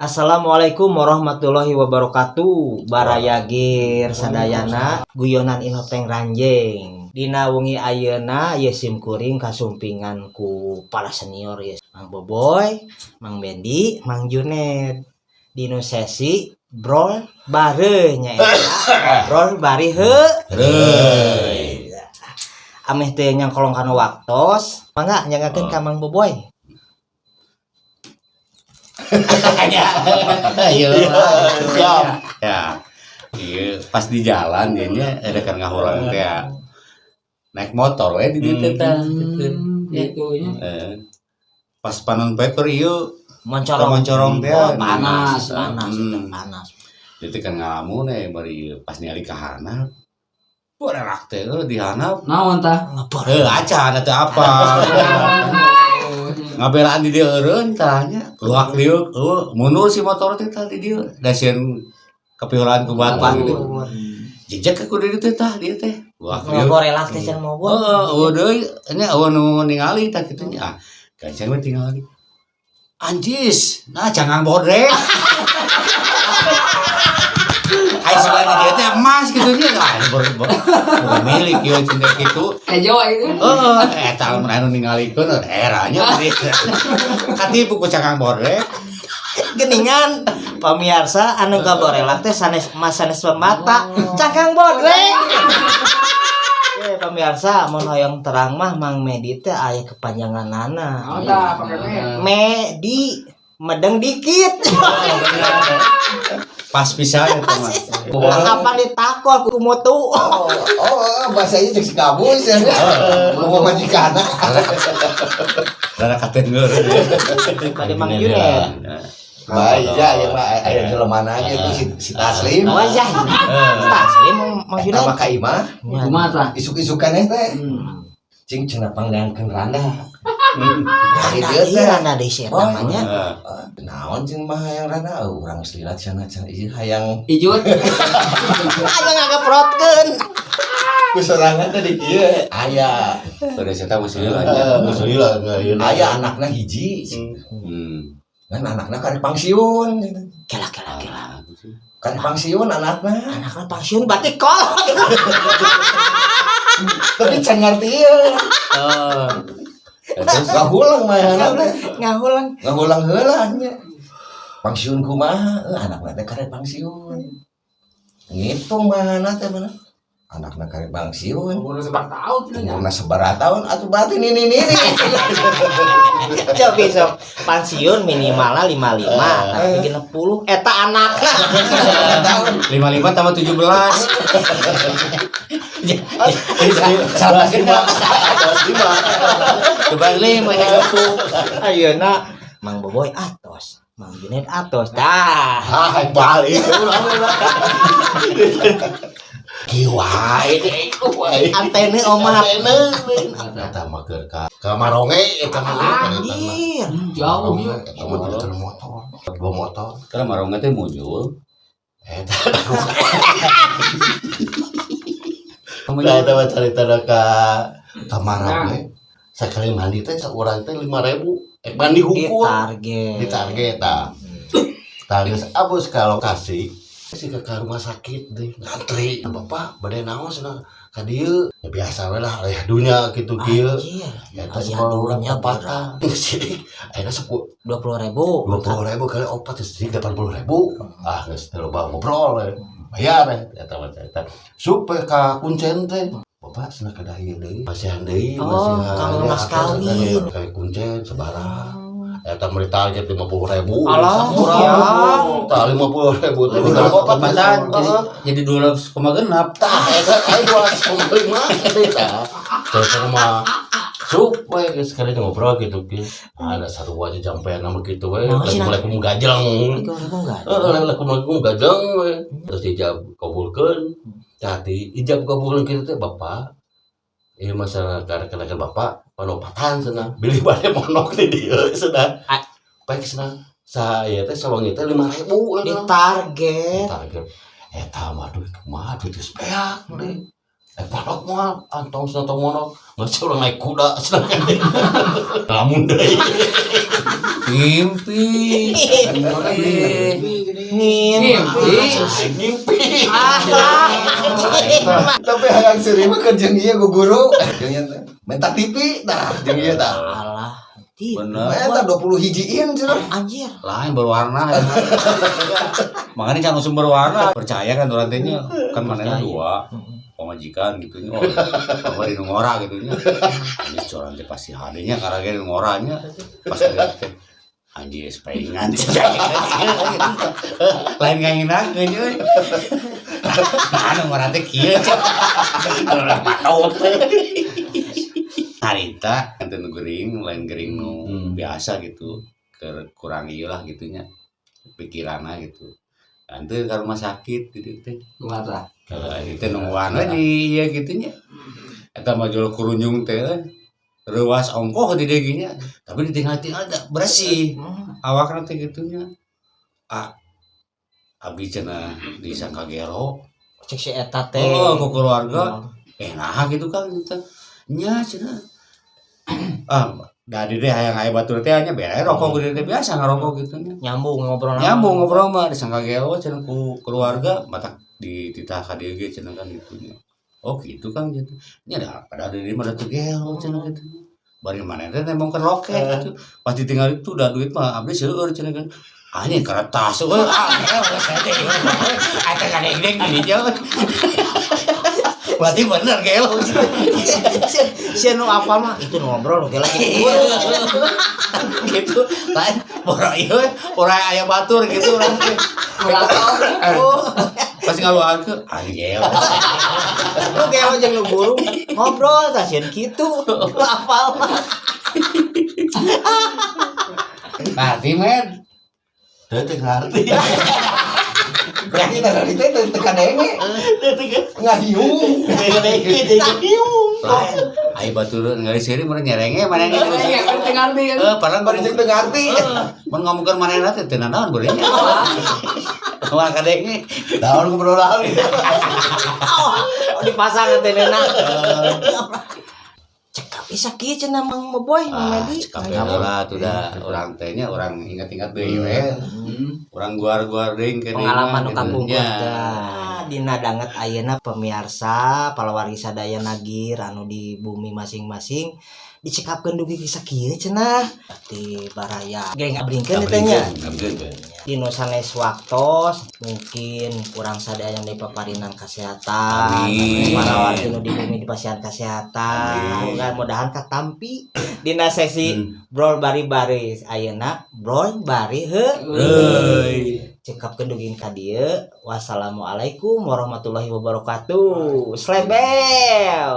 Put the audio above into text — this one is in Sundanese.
Assalamualaikum warahmatullahi wabarakatuh. Baraya Gir sadayana, guyonan Inoteng Ranjeng. Dina wengi ayeuna ye sim kuring kasumpingan ku para senior ye. Mang Boboy, Mang Bendi, Mang Junet. Dina sesi brol bareuh nya eta ngobrol bari heuh. Heuy. Ameh teu nyangkolong kana waktos, mangga nyanggakeun ka Mang Boboy. Ayo. Siap. Ya. Iya, pas di jalan dinya ada kan ngahurang teh ya. Naik motor we di dieu teh tah gitu. Gitu nya. Eh, pas panon poe keur ieu Moncorong. Moncorong teh. Oh, panas, panas, panas. Itu kan ngalamun eh bari pas ningali ka handap. Borelak teh euy di handap. Naon tah? Ngebor. Heuh, acan atau apa. Ngabelaan di dieu eureun tah nya. Luak liuk eueuh mundur si motor teh tah di dieu. Da sieun kapiulaan ku batur gitu. Jejak ku di dieu teh tah dieu teh. Luak liuk. Ngaborelak teh can mau. Heeh, eueuh deui nya eueuh nu ningali tah kitu nya. Ah, gancang we tingali. Anjis, nah cangkang bodrek. Ai sebenarnya dia teh emas gitu nya. Ah, bukan milik ieu cenah kitu. Ejo itu. Heeh, eta lamun anu ningalikeun eranya katipu ku cangkang bodrek. Geningan pemirsa, anu ngaborelak teh sanes emas, sanes permata, cangkang bodrek. Eh, pemirsa, mun hoyong terang mah Mang Medi teh aya kepanjanganana. Naon tah pake me? Medi medeng dikit. Pas pisan eta mah. Kapan ditakol ku mutu. Oh, bahasa ieu cek si kabus ya. Mau majikan. Rada katenggeur. Bade Mang Junet. Baik ya, ya mah aya jelemana ge tuh si Taslim. Wajah. Taslim Mang Junet. Sama ka imah, Kumaha tah? Isuk-isukan teh. Cing cenah pangdangkeun randa. Randa Ieu deui, teh. Randa deui si eta mah nya. Naon cing mah hayang randa? Oh, urang geus lilat cenah cenah ieu hayang Ijut. Aya ngagaprotkeun. Ku sorangan teh di kieu aya. Udah saya tahu geus lila nya. Geus lila aya anakna hiji. Kan anakna karek pangsiun. Kela kela kela. Karek pangsiun anakna. Anakna pangsiun berarti kolot. Tapi can ngarti ieu. Oh. Terus Ngahulang mah teh. Ngahulang. Ngahulang heula nya. Pangsiun kumaha? Eh, anakna teh karek pangsiun. Ngitung mana teh mana? Anakna karek pangsiun. Umur sebar tahun cenah nya. Umurna sabaraha tahun atuh berarti nini nini. Coba besok pensiun minimalnya 55, tapi 60 eta anakna. Tahun. 55 tambah 17. 105. 105. Coba lima ya gitu. Ayeuna Mang Boboy atos, Mang Junet atos. Dah. Ah, balik. Kieu wae wae. Antene omah. Eta mah keur ka Maronge eta mah. Anjir. Jauh ya. Eta mah teu motor. Dua motor. Karena Maronge teh muncul. Eta. Nah, eta mah carita ka Maronge. Sakali mandi teh saurang teh 5000. Eh, mandi Di hukum. target. Di target tah. Tah geus abus ka lokasi si ke rumah sakit deh ngantri, "Bapak bade naon?" Cenah ka dieu ya, biasa we lah aya dunya kitu kieu. Anjir. Eta Aya sekolah urang dunya. Opatan sih ayeuna 10 20.000. 20.000 kali opat geus 80.000. Ah, geus teu loba ngobrol we. Bayar we eta mah eta supaya ka kuncen teh, "Bapak," cenah, "kedah ieu deui, masihan deui." Oh, Masihan kanggo mas kawin. Kayak kuncen sabaraha eta meuli target 50.000. Alah, ya. Tah, 50.000 teh Kalau opat opatan jadi 200,6. Tah eta aya 200,5 tah. Terus mah sup we geus sekali ngobrol gitu ki. Ada satu aja jampean nama gitu we. Naon sih, Assalamualaikum gajeng. Assalamualaikum enggak? Heeh, assalamualaikum gajeng we. Terus ijab kabulkeun. Tah di ijab kabulkeun kitu teh, "Bapak, ieu masalah karena bapak panopatan," cenah, "bilih bade mondok di dieu," cenah. Ah. Baik cenah, saya teh sawangi teh 5000. Di target. Target eta mah duit kumaha, duit geus beak deui. Eh, mondok moal antong cenah, tong mondok geus urang naik kuda cenah kan. Lamun deui. Mimpi. Ngimpi. Ngimpi. Tapi hayang seuri mah keur jeung ieu guru. Jeung ieu teh. Minta TV tah jeung ieu tah. Alah, TV. Bener. Eta 20 hijiin cenah. Anjir. Lain berwarna ya. Makanya jangan langsung berwarna. Percaya kan orang teh nya kan manehna dua pamajikan gitu nya. Oh, apa di nu ngora gitu nya. Ini curang teh pasti hadenya karena ge nu ngoranya. Pas lihat teh anjir paingan. Lain ngahinakeun euy. Nah, nu ngora teh kieu. Urang patok teh. Harita ente nu gering, lain gering nu biasa gitu. Kurang ieu lah gitu nya. Pikiranna gitu. Ente ka rumah sakit gitu teh. Kumaha tah? Heeh, itu nungguan we di ieu gitu nya. Eta mah jual kurunjung teh euy. Reuas ongkoh di dieu nya. Tapi ditinggal-tinggal da bersih. Awakna teh gitu nya. Ah, abdi cenah disangka gelo. Cek si eta teh. Oh, ku keluarga. Nah gitu kan gitu. Nya cenah. Ah, dari deh hayang aya batur teh nya bere rokok gede teh biasa ngarokok gitu nya. Nyambung ngobrol. Nyambung ngobrol mah disangka gelo cenah ku keluarga matak dititah ka dieu ge cenah kan gitu nya. Oh gitu kan gitu. Nya da pada di mah da teu gelo cenah gitu. Bari maneh teh nembongkeun loket gitu. Pas ditinggal itu udah duit mah abdi seueur cenah kan. Anjing kertas euy. Ah, gelo saya teh. Eta kadeng-deng di dinya. Berarti bener gelo. Si nu apal mah itu nu ngobrol nu gelo Gitu. Lain boro ieu urang aya batur gitu urang teh. Oh, Pas ngaluarkeun anjing gelo. nu gelo jeung nu burung ngobrol tah sieun kitu. Nu apal mah. Ngerti men. Teu teu ngarti. Berarti tah dari teh teu kadenge. Ngahiung. Lain aya batur ningali seuri mun nyerenge maneh Iya, ngerti ngerti kan. Eh, padahal Bari jeung teu ngarti. Mun ngomongkeun manehna teh teu nanaon beureun nya. Wah kadenge. Daun ngobrol lagi. Oh, dipasang teh neuna. Cekap bisa kieu cenah Mang Boy, Mang Ah, Medi. cekap heula tuh da urang teh nya urang ingat-ingat deui we. Urang guar-guar deui ke Pengalaman nu kapungkur Nya. teh. Dina danget ayeuna pemirsa palawargi sadaya nagir anu di bumi masing-masing dicekapkeun dugi kisah kieu cenah. Ti baraya geng abringkeun teh nya. Ngabringkeun. Dinu sanes waktos mungkin kurang sadaya di paparinan kesehatan. Amin. Para wargi nu di bumi dipasihan kesehatan. Mudah-mudahan katampi dina sesi brol bari baris ayeuna brol bari heuh. Heuy. Cekapkeun dugi ka dieu. Wassalamualaikum warahmatullahi wabarakatuh. Slebel.